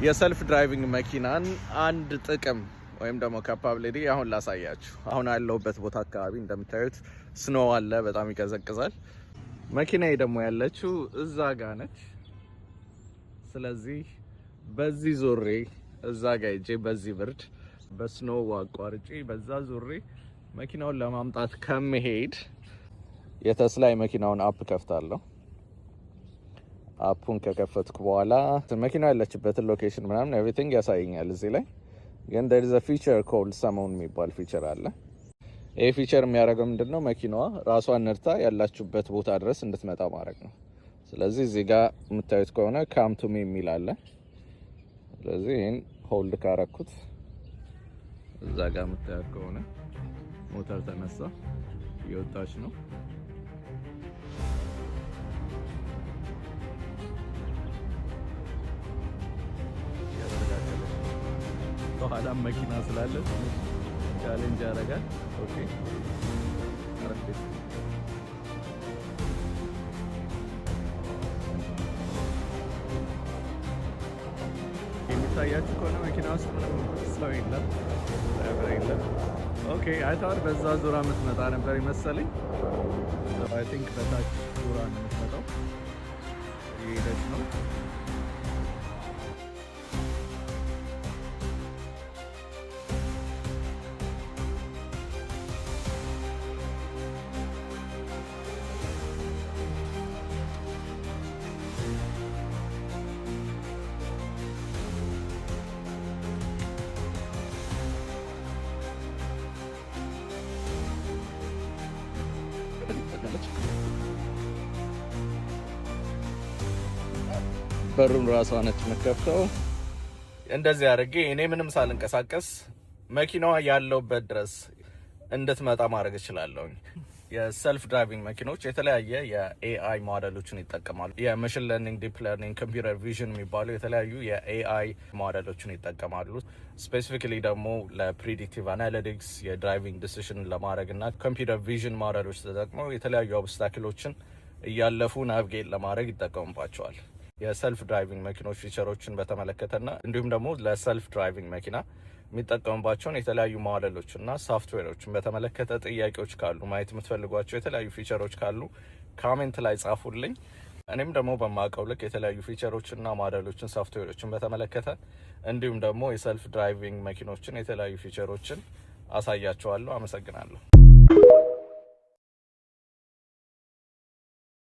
የ self driving መኪናን አንድ ጥቅም ወይም ደግሞ capability አሁን ላሳያችሁ። አሁን ያለሁበት ቦታ አካባቢ እንደምታዩት snow አለ፣ በጣም ይቀዘቅዛል። መኪናዬ ደግሞ ያለችው እዛ ጋ ነች። ስለዚህ በዚህ ዞሬ እዛ ጋ ሄጄ በዚህ ብርድ በ snow አቋርጬ በዛ ዞሬ መኪናውን ለማምጣት ከምሄድ የቴስላ የመኪናውን app ከፍታለሁ። App ኡን ከከፈትኩ በኋላ መኪናው ያለችበትን location ምናምን everything ያሳየኛል። እዚህ ላይ ግን there is a feature called summon የሚባል feature አለ። ይህ feature የሚያደርገው ምንድን ነው? መኪናዋ ራሷን ነድታ ያላችሁበት ቦታ ድረስ እንድትመጣ ማድረግ ነው። ስለዚህ እዚህ ጋር የምታዩት ከሆነ "come to me" የሚል አለ። ስለዚህ ይህን hold ካረኩት እዛ ጋር የምታዩት ከሆነ ሞተር ተነሳ፣ እየወጣች ነው። እያስተካከለች ነው። ከኋላም መኪና ስላለ ትንሽ challenge ያደርጋል። Okay, perfect። የሚታያችሁ ከሆነ መኪና ውስጥ ምንም ሰው የለም፣ driver የለም። Okay, I thought በዛ ዙራ የምትመጣ ነበር ይመሰለኝ። I think በታች ዙራ ነው የምትመጣው። እየሄደች ነው። በሩን ራሷ ነች የምትከፍተው። እንደዚህ አድርጌ እኔ ምንም ሳልንቀሳቀስ መኪናዋ ያለሁበት ድረስ እንድትመጣ ማድረግ እችላለሁኝ። የ self driving መኪኖች የተለያየ የ AI ሞዴሎችን ይጠቀማሉ። የ machine learning፣ deep learning፣ computer vision የሚባሉ የተለያዩ የ AI ሞዴሎችን ይጠቀማሉ። Specifically ደግሞ ለ predictive analytics፣ የ driving decision ለማድረግ እና computer vision ሞዴሎች ተጠቅመው የተለያዩ obstacle ኦችን እያለፉ navigate ለማድረግ ይጠቀሙባቸዋል። የ self driving መኪኖች feature ኦችን በተመለከተና እንዲሁም ደግሞ ለ self driving መኪና የሚጠቀሙባቸውን የተለያዩ ሞዴሎች እና ሶፍትዌሮችን በተመለከተ ጥያቄዎች ካሉ፣ ማየት የምትፈልጓቸው የተለያዩ feature ኦች ካሉ comment ላይ ጻፉልኝ። እኔም ደግሞ በማውቀው ልክ የተለያዩ feature ኦችና ሞዴሎችን ሶፍትዌሮችን በተመለከተ እንዲሁም ደግሞ የ self driving መኪኖችን የተለያዩ feature ኦችን አሳያችኋለሁ። አመሰግናለሁ።